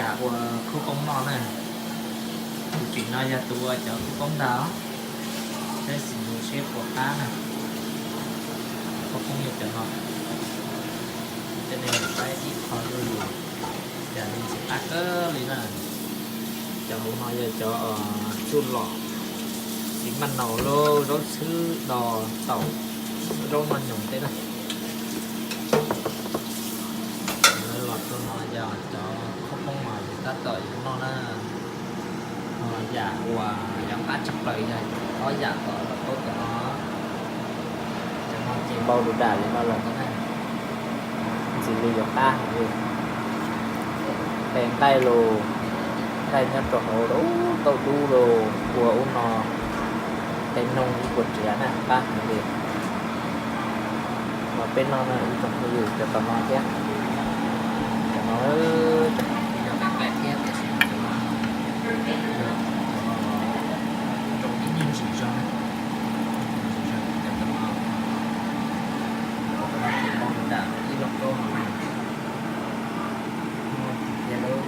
Ua khub poob noj na. Tus tseem no yog tus ua cov khub poob ntag, saib xim mus seb puas qab na. Khub poob yog cov no, coj nej saib ib qho zuj zus, cas li ntxim qab kawg li na. Cov hauv no yog cov tsuj lom, txiv maj naus, zaub txhwb, dos, taum, zaub noj nyoos tej na. Los rau no yog cov khub poob mas yus tab tom yuav noj na. Yam uas yuav qab tshaj plaws yog ob yam tom lauj kaub tom no. Cov no ces npau du dam li no lawm na. Ntxim li yuav qab heev li. Tes nqaij los, nqaij nyob rau hauv, tauj dub los ua ub no, tes noog ib puas riam na, qab heev li. Mas peb noj na ib tsoom phooj ywg, cov tom no thiab, cov no, cov no yog nqaij nqaij thiab tiam sis cov no yog cov rau ib niag ntsim zog, ntsim zog, cov tom no, cov no ces npau du dam ib lauj kaub no na. Noj tiag tiag lauj,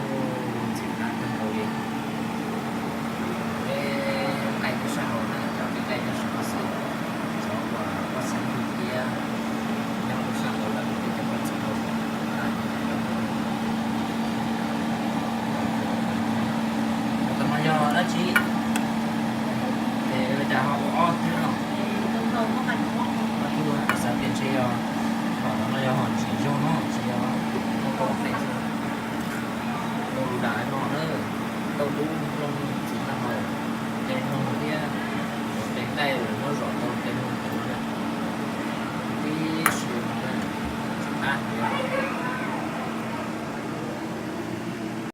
ntxim qab kawg nkaus li. Peb nqaij nyob sab hauv na, cov peb nqaij nyob sab hauv xwb, cov uas pab xeeb thiab nyob rau sab hauv lawm peb cov pab txiv hauv. Cov tom no yog dab tsi? Ces ua cas ho ua ob tug no? Ob tug xav tias ntshe yog tom no yog hom ntsim zog no, tsis yog, muaj koj ua feem xwb. Npau du dam no na, tauj dub, nplooj, txiv maj naus, tes noog thiab cov tes nqaij uas muab zom tau tes noog cov no na. Tib si no na, qab heev li.